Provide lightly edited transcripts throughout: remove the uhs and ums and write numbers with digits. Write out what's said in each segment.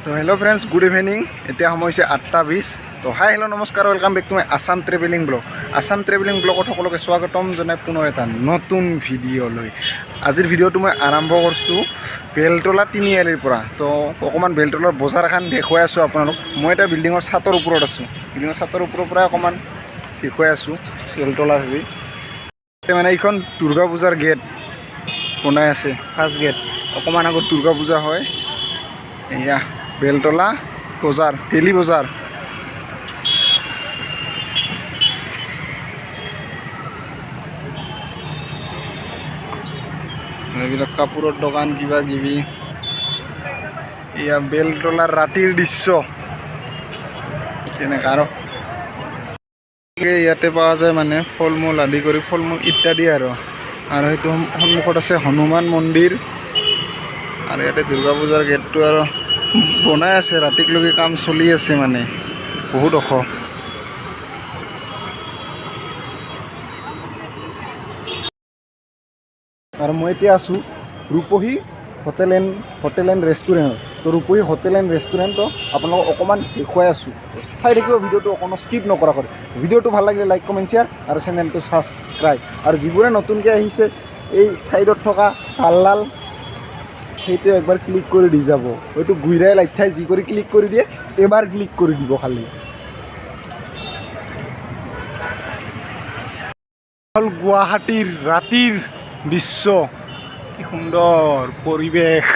তো hello' friends, good evening. এতিয়া সময় হৈছে 8টা 20। তো হাই, হেল্ল', নমস্কাৰ, welcome back to my Assam Travelling Vlog। Assam travelling ব্লগত সকলোকে স্বাগতম জনাই পুনৰ এটা নতুন ভিডিঅ' লৈ। আজিৰ ভিডিঅ'টো মই আৰম্ভ কৰিছোঁ বেলতলা তিনিআলিৰ পৰা। তো অকণমান বেলতলাৰ বজাৰ এখন দেখুৱাই আছোঁ আপোনালোক। মই এতিয়া বিল্ডিঙৰ ছাতৰ ওপৰত আছোঁ। বিল্ডিঙৰ ছাতৰ ওপৰৰ পৰাই অকণমান দেখুৱাই আছোঁ বেলতলাৰ হেৰি। মানে এইখন দুৰ্গা পূজাৰ গেট বনাই আছে, ফাৰ্ষ্ট গেট। অকণমান আগত দুৰ্গা পূজা হয়। এয়া বেলতলা বজাৰ, ডেইলি বজাৰ। এইবিলাক কাপোৰৰ দোকান, কিবা কিবি। এয়া বেলতলাৰ ৰাতিৰ দৃশ্য তেনেকা। আৰু ইয়াতে পোৱা যায় মানে ফল মূল আদি কৰি, ফল মূল ইত্যাদি। আৰু আৰু সেইটো সন্মুখত আছে হনুমান মন্দিৰ। আৰু ইয়াতে দুৰ্গা পূজাৰ গেটটো আৰু বনাই আছে, ৰাতিকলৈকে কাম চলি আছে, মানে বহুত ওখ। আৰু মই এতিয়া আছোঁ ৰূপহী হোটেল এণ্ড ৰেষ্টুৰেণ্টত। তো ৰূপহী হোটেল এণ্ড ৰেষ্টুৰেণ্টত আপোনালোকক অকণমান দেখুৱাই আছোঁ। চাই থাকিব ভিডিঅ'টো অকণো স্কিপ নকৰাকৈ। ভিডিঅ'টো ভাল লাগিলে লাইক, কমেণ্ট, শ্বেয়াৰ আৰু চেনেলটো ছাবস্ক্ৰাইব। আৰু যিবোৰে নতুনকৈ আহিছে, এই ছাইডত থকা লাল লাল সেইটো একবাৰ ক্লিক কৰি দি যাব। হয়তো গুইৰাই লাইঠাই যি কৰি ক্লিক কৰি দিয়ে, এবাৰ ক্লিক কৰি দিব খালি। হ'ল গুৱাহাটীৰ ৰাতিৰ দৃশ্য। কি সুন্দৰ পৰিৱেশ!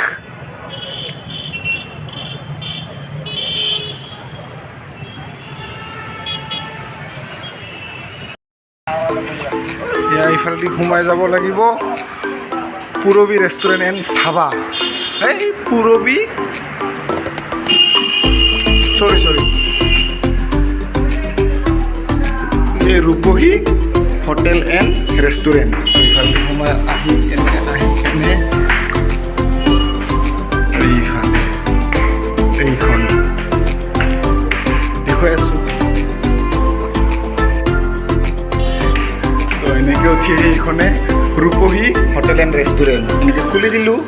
এয়া এইফালেদি সোমাই যাব লাগিব। পূৰবী ৰেষ্টুৰেণ্ট এণ্ড ধাবা। এই পূৰবী, চৰি চৰি, এই ৰূপহী হোটেল এণ্ড ৰেষ্টুৰেণ্ট। এইফালে সোমাই আহি কেনে আহি কেনে এইফালে এইখন দেখুৱাই আছোঁ। তো এনেকৈ উঠি আহি এইখনে ৰূপহী হোটেল এণ্ড ৰেষ্টুৰেণ্ট। এনেকৈ খুলি দিলোঁ।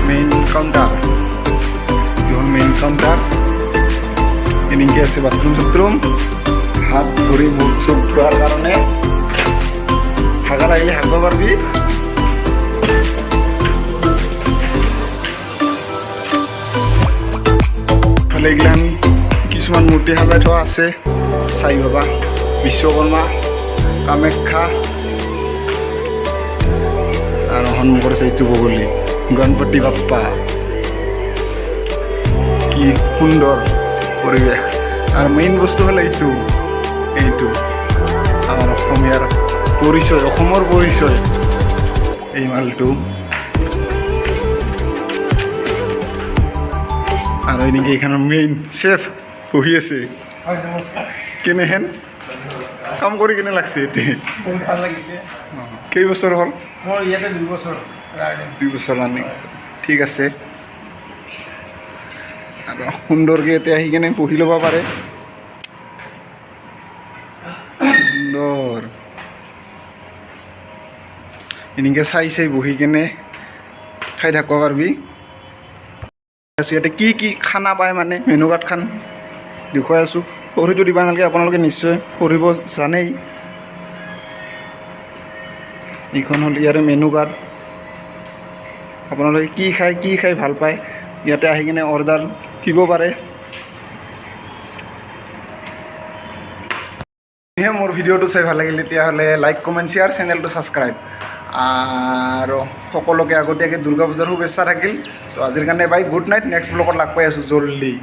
মেইন কাউণ্টাৰ, যিখন মেইন কাউণ্টাৰ। এনেকৈ আছে বাথৰুম চাথৰুম, হাত ভৰি মুখ চুখ ধোৱাৰ কাৰণে। হাগা লাগিলে হাগব পাৰিবি। ইফালে এইগিলান কিছুমান মূৰ্তি সজাই থোৱা আছে, চাই বাবা, বিশ্বকৰ্মা, কামাখ্যা আৰু সন্মুখত আছে এইটো বগলী, গণপতি বাপ্পা। কি সুন্দৰ পৰিৱেশ! আৰু মেইন বস্তু হ'ল এইটো এইটো আমাৰ অসমীয়াৰ পৰিচয়, অসমৰ পৰিচয় এই মালটো। আৰু এনেকৈ এইখনৰ মেইন চেফ বহি আছে। হয়, নমস্কাৰ। কেনেহেন কাম কৰি কেনে লাগছে এতিয়া? বহুত ভাল লাগিছে। কেইবছৰ হ'ল? মোৰ ইয়াতে 2 বছৰ ৰানিং। 2 বছৰ মানে, ঠিক আছে। আৰু সুন্দৰকৈ এতিয়া আহি কেনে বহি ল'ব পাৰে। সুন্দৰ এনেকৈ চাই চাই বহি কেনে খাই থাকিব পাৰিবি। ইয়াতে কি কি খানা পায়, মানে মেনু কাৰ্ডখন দেখুৱাই আছোঁ। পঢ়িটো দিব নালাগে, আপোনালোকে নিশ্চয় পঢ়িব জানেই। এইখন হ'ল ইয়াৰে মেনু কাৰ্ড। আপোনালোকে কি খাই ভাল পায়, ইয়াতে আহি কিনে অৰ্ডাৰ দিব পাৰে। সেয়ে মোৰ ভিডিঅ'টো চাই ভাল লাগিল, তেতিয়াহ'লে লাইক, কমেণ্ট, শ্বেয়াৰ, চেনেলটো ছাবস্ক্ৰাইব। আৰু সকলোকে আগতীয়াকৈ দুৰ্গা পূজাৰ শুভেচ্ছা থাকিল। তো আজিৰ কাৰণে বাই, গুড নাইট। নেক্সট ব্লগত লগ পাই আছোঁ জল্দি।